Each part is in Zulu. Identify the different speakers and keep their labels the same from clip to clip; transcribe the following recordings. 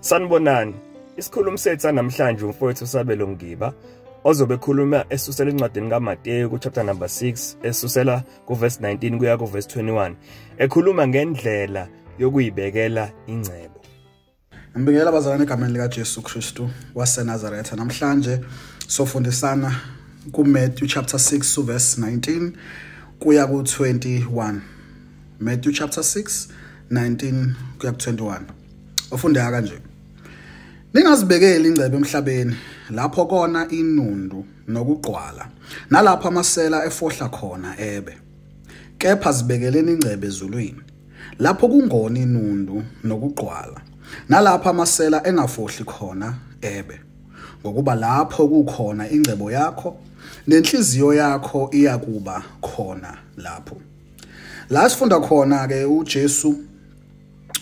Speaker 1: Sanibonani. Isikhulumi sethu namhlanje umfowethu Sabelo Mgiba ozobe ekhuluma esusela encwadini kaMateyu ku chapter number 6 esusela ku verse 19 kuya ku verse 21 ekhuluma ngendlela yokuyibekela ingcebo.
Speaker 2: Ngibingelela abazalwane egameni lika Jesu Kristu waseNazaretha. Namhlanje sofundisana ku Matthew chapter 6 verse 19 kuya ku 21. Matthew chapter 6 19 kuya ku 21. Ofundeka kanje: Ningazibekeli ingcebo emhlabeni, lapho kona inundu nokugqwala, nalapho amasela efohla khona ebe. Kepha zibekeleni ingcebo ezulwini, lapho kungona inundu nokugqwala, nalapho amasela engafohli khona ebe. Ngokuba lapho kukhona ingcebo yakho, nenhliziyo yakho iyakuba khona lapho. La sifunda khona ke uJesu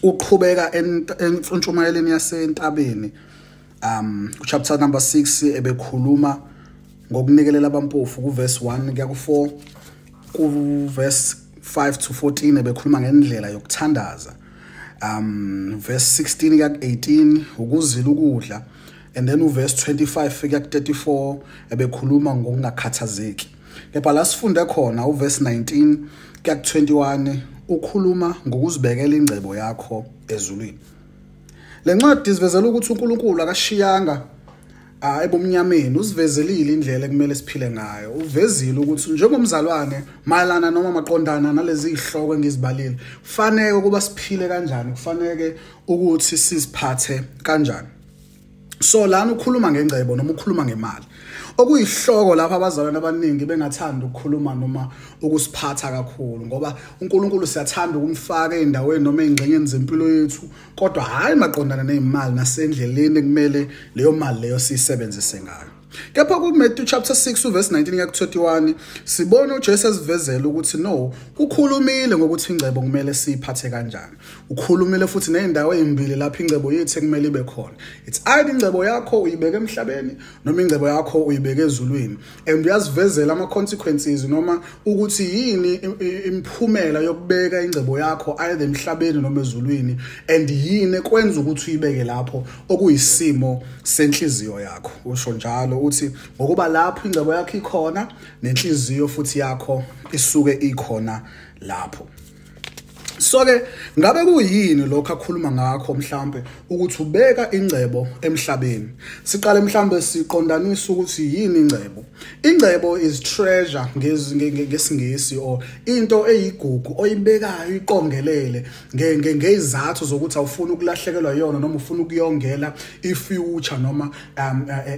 Speaker 2: uqhubeka entshumayeleni yasentabeni, chapter number 6, ebekhuluma ngokunikelela abampofu ku verse 1 kuya ku 4, ku verse 5 to 14 ebekhuluma ngendlela yokuthandaza, verse 16 kuya ku 18 ukuzila ukudla, and then uverse 25 kuya ku 34 ebekhuluma ngokungakhathazeki. Kepha la sifunde khona uverse 19 kuya ku 21 ukhuluma ngokuzibekela ingcebo yakho ezulwini. Le ncwadi isivezela ukuthi uNkulunkulu akashiyanga ebumnyameni, usivezelile indlela ekumele siphile ngayo. Uvezile ukuthi njengomzalwane mayelana noma maqondana nalezi zihloko engizibalile, kufanele ukuba siphile kanjani, kufanele ukuthi siziphathe kanjani. So lana ukhuluma ngengcebo noma ukhuluma ngemali, okuyihloko lapha abazalwane abaningi bengathanda ukukhuluma noma ukusiphatha kakhulu, ngoba uNkulunkulu siyathanda ukumfaka endaweni noma ezingxenyeni zempilo yethu, kodwa hayi maqondana nezimali nasendleleni ekumele leyo mali leyo siyisebenzise ngayo. Kepha ku Matthew chapter 6 verse 19 kuya ku 21 sibona uJesu esivezela ukuthi no, ukhulumile ngokuthi ingcebo kumele siyiphathe kanjani. Ukhulumile futhi nezindawo ezimbili lapho ingcebo yethu ekumele ibe khona. It's either ingcebo yakho uyibeke emhlabeni noma ingcebo yakho uyibeke ezulwini. And uyazivezela ama consequences noma ukuthi yini imiphumela yokubeka ingcebo yakho either emhlabeni noma ezulwini, and yini ekwenza ukuthi uyibeke lapho, okuyisimo senhliziyo yakho. Usho njalo uthi ngokuba lapho ingcebo yakho ikhona nenhliziyo futhi yakho isuke ikhona lapho. So ke ngabe kuyini lokho akhuluma ngakho mhlambe ukuthi ubeka ingcebo emhlabeni? Siqale mhlambe siqondanisa ukuthi yini ingcebo. Ingcebo is treasure ngesingisi, or into eyigugu oyibekayo iqongelele ngezathu zokuthi awufuni ukulahlekelwa yona noma ufuna ukuyongela ifuture noma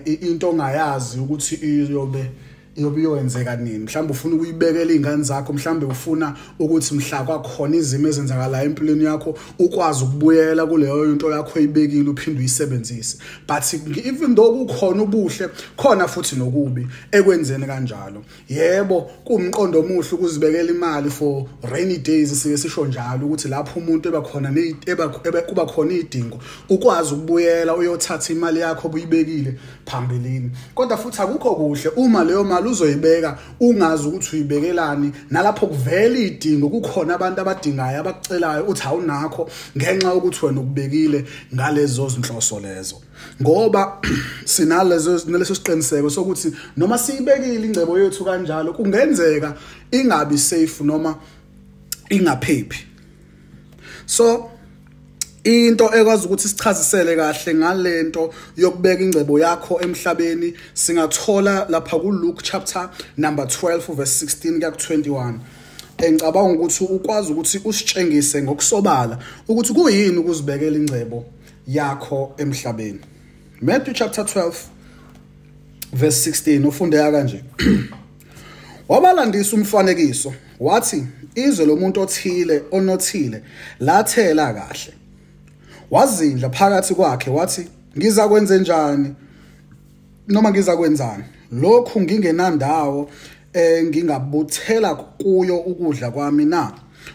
Speaker 2: into ongayazi ukuthi iyobe iyoyenzeka nini. Mhlawumbe ufuna ukuyibekela izingane zakho, mhlawumbe ufuna ukuthi mhla kwakhona izimo ezenzakalayo empilweni yakho ukwazi ukubuyela kuleyo into yakho oyibekile uphinde uyisebenzise. But even though kukhona ubuhle, khona futhi nokubi ekwenzeni kanjalo. Yebo, kuwumqondo omuhle ukuzibekela imali for rainy days, sike sisho njalo ukuthi lapho umuntu ebakhona kuba khona idingo ukwazi ukubuyela uyothatha imali yakho obuyibekile phambilini. Kodwa futhi akukho kuhle uma leyo mali uzoyibeka ungazi ukuthi uyibekelani, nalapho kuvela idingo kukhona abantu abadingayo abakucelayo uthi awunakho ngenxa yokuthi wena ukubekile ngalezo zinhloso lezo. Ngoba sinalezo naleso siqiniseko sokuthi noma siyibekile ingcebo yethu kanjalo kungenzeka ingabi safe noma ingaphephi. So into ekwazi ukuthi sichazisele kahle ngalento yokubeka ingcebo yakho emhlabeni singathola lapha ku Luke chapter number 12 verse 16 kuya ku 21. Engicabanga ukuthi ukwazi ukuthi usitshengise ngokusobala ukuthi kuyini ukuzibekela ingcebo yakho emhlabeni. Matthew chapter 12 verse 16 ufundeka kanje: Wabalandisa umfanekiso wathi, izwe lomuntu othile onothile lathela kahle. Wazindla phakathi kwakhe wathi, ngizakwenze njani noma ngizakwenzani lokhu ngingenandawo ngingabuthela kuyo ukudla kwami na?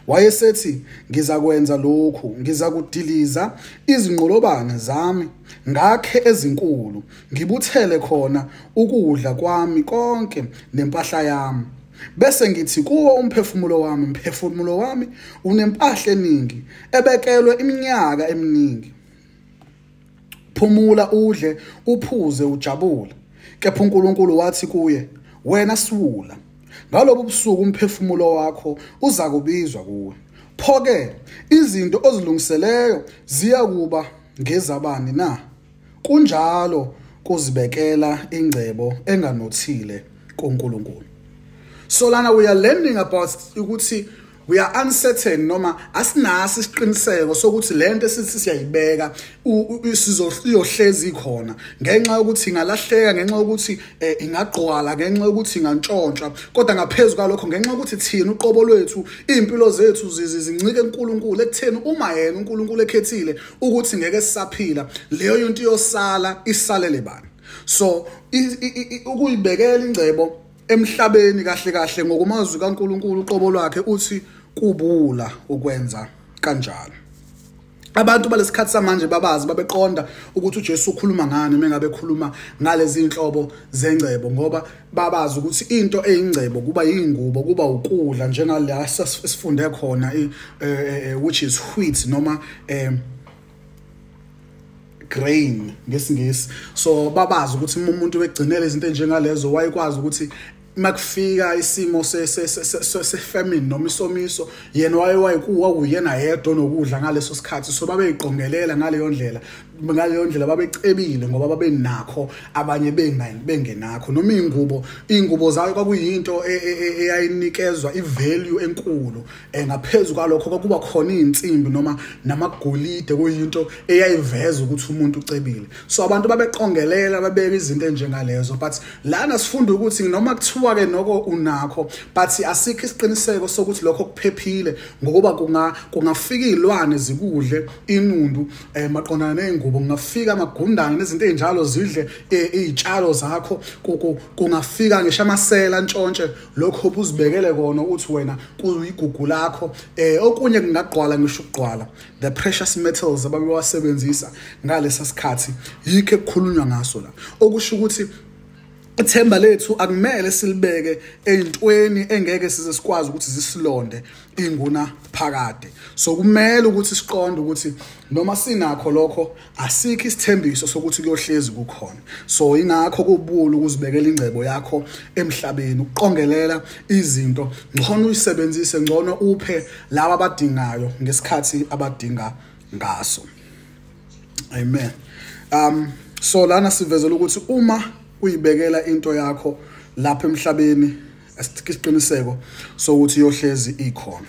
Speaker 2: Wayesethi, ngizakwenza lokhu, ngizakudiliza izinqolobane zami ngakhe ezinkulu, ngibuthele khona ukudla kwami konke nempahla yami. Bese ngithi kuwo umphefumulo wami, mphefumulo wami unempahla eningi ebekelwe iminyaka eminingi. Phumula, udle, uphuze, ujabule. Kepha uNkulunkulu wathi kuye, wena siwula, ngalobu busuku umphefumulo wakho uza kubizwa kuwe. Pho-ke izinto ozilungiseleyo ziyakuba ngezabani na? Kunjalo kuzibekela ingcebo enganothile kuNkulunkulu. So lana we are learning about ukuthi we are uncertain, noma asinaso isiqiniseko sokuthi lento esithi siyayibeka iyohlezi khona, ngenxa yokuthi ingalahleka, ngenxa yokuthi ingagqwala, ngenxa yokuthi ingantshontshwa. Kodwa ngaphezulu kwalokho, ngenxa yokuthi thina uqobo lwethu, impilo zethu zincike kuNkulunkulu, ekutheni uma yena uNkulunkulu ekhethile ukuthi ngeke sisaphila, leyo into iyosala isalele bani. So ukuyibekela ingcebo emhlabeni kahle kahle ngokumazwi kaNkulunkulu uqobo lwakhe uthi kubula ukwenza kanjalo. Abantu balesikhathi samanje babazi, babeqonda ukuthi uJesu ukhuluma ngani mengabe ekhuluma ngalezi inhlobo zengcebo, ngoba babazi ukuthi into eyingcebo kuba yingubo, kuba ukudla, njengala sifunde khona which is wheat noma grain ngesiNgisi. So babazi ukuthi uma umuntu wegcinela izinto enjengalezo wayekwazi ukuthi makufika isimo se famine noma isomiso, yena wayekuwa uyena yedwa onokudla ngaleso sikhathi. So babeyiqongelela ngaleyo ndlela babecebile, ngoba babenakho abanye bengenakho. Noma ingubo zayo kwakuyinto eyayinikezwa ivalue enkulu. Ngaphezulu kwalokho kwakuba khona izinsimbi noma namagolide, kuyinto eyayiveza ukuthi umuntu ucebile. So abantu babeqongelela, babeka izinto enjengalezo. But lana sifunda ukuthi noma kuthiwa ke noko unakho, but asikho isiqiniseko sokuthi lokho kuphephile, ngokuba kungafika izilwane zikudle inundu maqondana nezingubo, kungafika amagundane nezinto ezinjalo zidle izitshalo zakho, kungafika ngisho amasela ntshontshe lokho obuzibekele kona uthi wena kuyigugu lakho. Okunye kungagqwala, ngisho ukugqwala the precious metals ababewasebenzisa ngalesa sikhathi, yikho ekukhulunywa ngaso la. Okusho ukuthi ithemba lethu akumele silibeke ey'ntweni engeke size sikwazi ukuthi zisilonde inguna phakade. So kumele ukuthi siqonde ukuthi noma sinakho lokho, asikho isithembiso sokuthi kuyohlezi kukhona. So ingakho kubula ukuzibekela ingcebo yakho emhlabeni, ukuqongelela izinto. Ngcono uyisebenzise, ngcono uphe laba abadingayo ngesikhathi abadinga ngaso. Amen. So lana sivezela ukuthi uma uyibekela into yakho lapha emhlabeni, isiqiniseko sokuthi iyohlezi ikhona.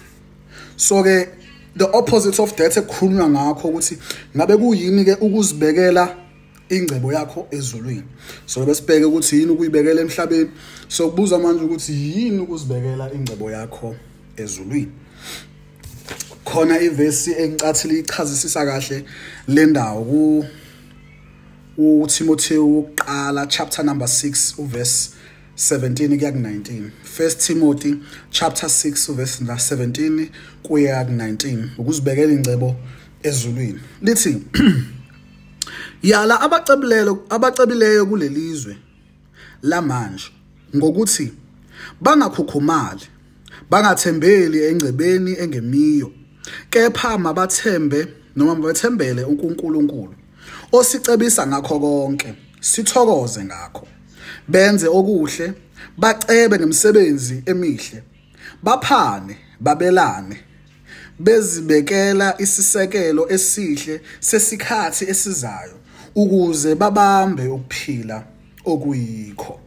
Speaker 2: So ke the opposite of that ekukhulunywa ngakho ukuthi ngabe kuyini ke ukuzibekela ingcebo yakho ezulwini. So besibheke ukuthi yini ukuyibekela emhlabeni, so kubuza manje ukuthi yini ukuzibekela ingcebo yakho ezulwini. Khona ivesi engicathile ichazisisa kahle le ndawo ku uTimothy wokuqala chapter number 6 uverse 17 kuya ku-19. First Timothy chapter 6 verse 17 kuya ku-19, ukuzibekela ingcebo ezulwini. Lithi, yala abacebileyo kulelizwe lamanje ngokuthi bangakhukhumali, bangathembeli engcebeni engemiyo, kepha mabathembe noma mabathembele uNkulunkulu osicebisa ngakho konke sithokoze ngakho. Benze okuhle, bacebe ngemisebenzi emihle, baphane, babelane, bezibekela isisekelo esihle sesikhathi esizayo, ukuze babambe ukuphila okuyikho.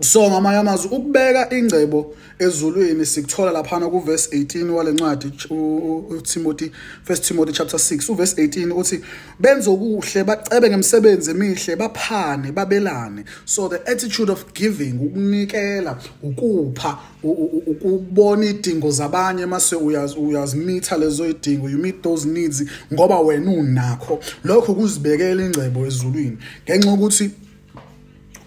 Speaker 2: So ngamanye amazwi, ukubeka ingcebo ezulwini sikuthola laphana ku verse 18 walencwadi uTimothy, First Timothy chapter 6 uverse 18, uthi benze okuhle, bacebe ngemisebenzi emihle, baphane, babelane. So the attitude of giving, ukunikela, ukupha, ukubona idingo zabanye, mase uyazimitha lezo idingo, you meet those needs ngoba wena unakho. Lokho kuzibekela ingcebo ezulwini, ngenxa yokuthi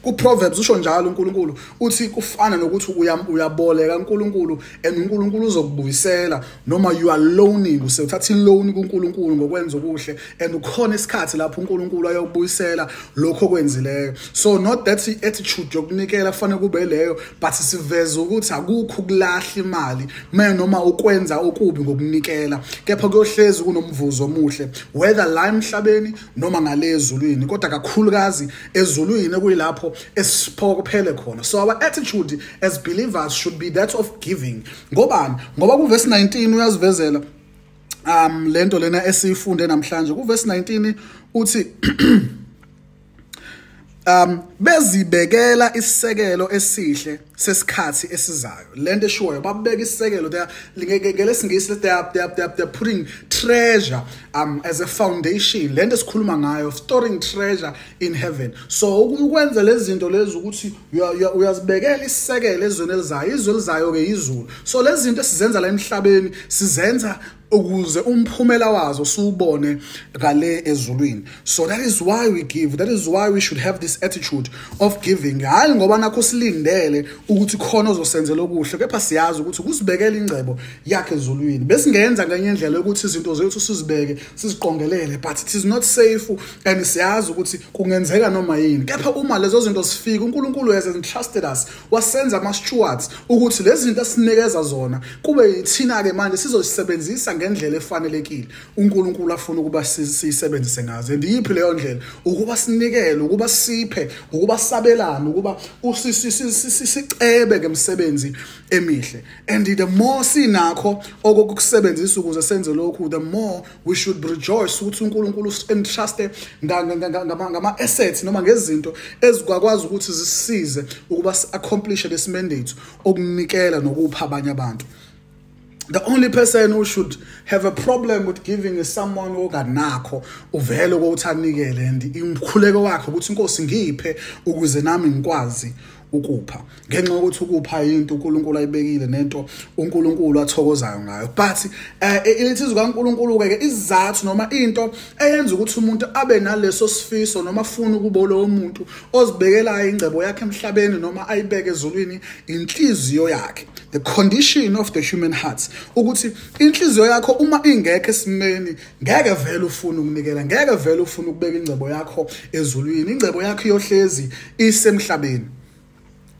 Speaker 2: Ku-Proverbs usho njalo uNkulunkulu, uthi kufana nokuthi uyaboleka uNkulunkulu and uNkulunkulu uzokubuyisela, noma you are loaning, usuthatha iloan kuNkulunkulu ngokwenza okuhle, and ukhona isikhathi lapho uNkulunkulu ayokubuyisela lokho okwenzileyo. So not that attitude yokunikela kufanele kube leyo, but siveza ukuthi akukho ukulahla imali noma ukwenza okubi ngokunikela, kepha kuyohlezi kunomvuzo omuhle, whether la emhlabeni noma ngale ezulwini, kodwa kakhulukazi ezulwini kuyilapho esiphokophele khona. So our attitude as believers should be that of giving. Ngobani? Ngoba ku verse 19 uyazivezela lento lena esifunde namhlanje. Ku verse 19 uthi bezibekela isisekelo esihle sesikhathi esizayo. Lento eshoyo, babeka isisekelo, ngelesingisi they are putting treasure as a foundation. Lento esikhuluma ngayo, storing treasure in heaven. So ukwenza lezi zinto lezi ukuthi uyazibekela isisekelo ezweni elizayo, izwe elizayo ke izulu. So lezi zinto esizenza la emhlabeni sizenza ukuze umphumela wazo siwubone ngale ezulwini. So that is why we give, that is why we should have this attitude of giving. Hayi ngoba nakho silindele ukuthi khona ozosenzela okuhle, kepha siyazi ukuthi kusibekela ingcebo yakhe ezulwini. Besingenza ngenye indlela yokuthi izinto zethu sizibeke siziqongelele, but it is not safe, and siyazi ukuthi kungenzeka noma yini. Kepha uma lezo zinto zifika, uNkulunkulu has entrusted us, wasenza ama stewards ukuthi lezi zinto asinikeza zona kube yithina ke manje sizozisebenzisa ngendlela efanelekile uNkulunkulu afuna ukuba sisebenzise ngazo. And iyiphi leyo ndlela? Ukuba sinikele, ukuba siphe, ukuba sabelane, ukuba sicebe ngemsebenzi emihle. And the more sinakho okokusebenzisa ukuze senze lokhu, the more we should rejoice ukuthi uNkulunkulu entruste ngama assets noma ngezinto ezikwakwazi ukuthi zisisize ukuba accomplish this mandate okunikela nokupha abanye abantu. The only person who should have a problem with giving is someone onganakho uvele ukuthi anikele, and imkhuleko wakhe ukuthi inkosi ngiphe ukuze nami ngikwazi ukupha, ngenxa yokuthi ukupha into uNkulunkulu ayibekile nento uNkulunkulu athokozayo ngayo. But ilithizwe kaNkulunkulu ke isizathu noma into eyenza ukuthi umuntu abe naleso sifiso noma afune ukuba lowo muntu ozibekelayo ingcebo yakhe emhlabeni noma ayibeke ezulwini, inhliziyo yakhe, the condition of the human heart, ukuthi inhliziyo yakho uma ingekho esimeni ngeke vele ufune ukunikela, ngeke vele ufune ukubeka ingcebo yakho ezulwini, ingcebo yakho iyohlezi isemhlabeni.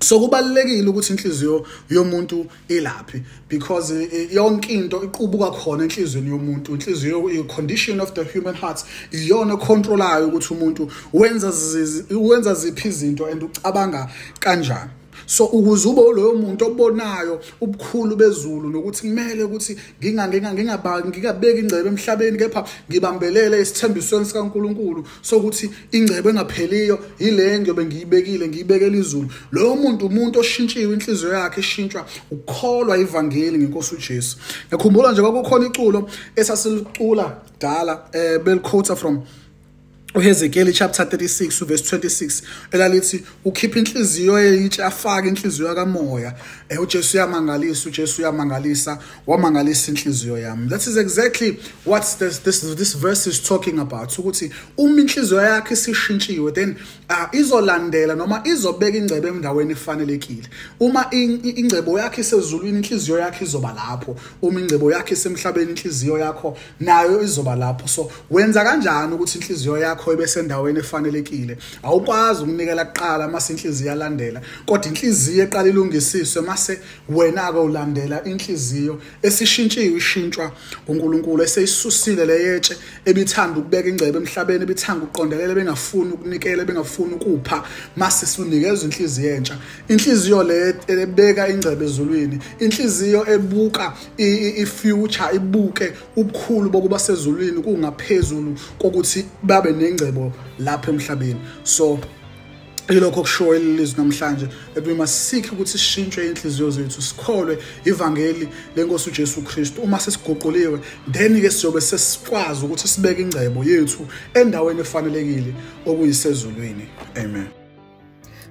Speaker 2: So kubalulekile ukuthi inhliziyo yomuntu ilaphi, because yonke into iqubuka khona enhliziyweni yomuntu. Inhliziyo, i condition of the human heart, iyona controlayo ukuthi umuntu wenza ziphi izinto and ucabanga kanjani. So ukuze ube loyo muntu obonayo ubukhulu bezulu nokuthi kumele ukuthi ngingabeki ingcebo emhlabeni, kepha ngibambelele isithembisweni sikaNkulunkulu sokuthi ingcebo engapheliyo ile ngiyobe ngiyibekile, ngiyibekela izulu. Loyo muntu umuntu oshintshiwe, inhliziyo yakhe ishintshwa ukukholwa ivangeli ngenkosi uJesu. Ngikhumbula nje kwakukhona iculo esasilicula kudala, beliquote from uHezekiel chapter 36 verse 26, elalithi ukhipha inhliziyo eyitshe afake inhliziyo kamoya. uJesu uyamangalisa, uJesu uyamangalisa, wamangalisa inhliziyo yami. That is exactly what this verse is talking about, ukuthi uma inhliziyo yakhe isishintshiwe, then izolandela noma izobeka ingcebo endaweni efanelekile. Uma ingcebo yakhe isezulwini, inhliziyo yakhe izoba lapho. Uma ingcebo yakhe isemhlabeni, inhliziyo yakho nayo izoba lapho. So wenza kanjani ukuthi inhliziyo yakho ibe sendaweni efanelekile? Awukwazi ukunikela kuqala mase inhliziyo yalandela, kodwa inhliziyo eqala ilungisiswe mase wena ke ulandela inhliziyo esishintshiwe, ishintshwa uNkulunkulu eseyisusile leyetshe ebithanda ukubeka ingcebo emhlabeni, ebithanda ukuqondelela, bengafuni ukunikela, bengafuni ukupha, mase sinikeza inhliziyo entsha, inhliziyo le ebeka ingcebo ezulwini, inhliziyo ebuka i-future, ibuke ubukhulu bokuba sezulwini kungaphezulu kokuthi babe nengcebo lapha emhlabeni. So ilokho kushoyo lelizwi namhlanje, that we must seek ukuthi sishintshwe inhliziyo zethu, sikholwe ivangeli lenkosi uJesu Kristu. Uma sesiguquliwe, then ke siyobe sesikwazi ukuthi sibeke ingcebo yethu endaweni efanelekile okuyisezulwini. Amen.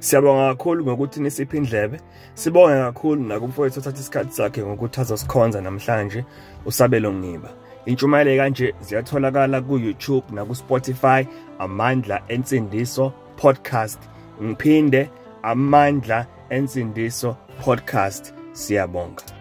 Speaker 1: Siyabonga kakhulu ngokuthi nisiphe indlebe. Sibonge kakhulu nakumfowethu othatha isikhathi sakhe ngokuthi azosikhonza namhlanje, uSabelo Ngiba. Intshumayelo kanje ziyatholakala ku YouTube naku Spotify, Amandla Ensindiso Podcast. Ngiphinde, Amandla Ensindiso Podcast. Siyabonga.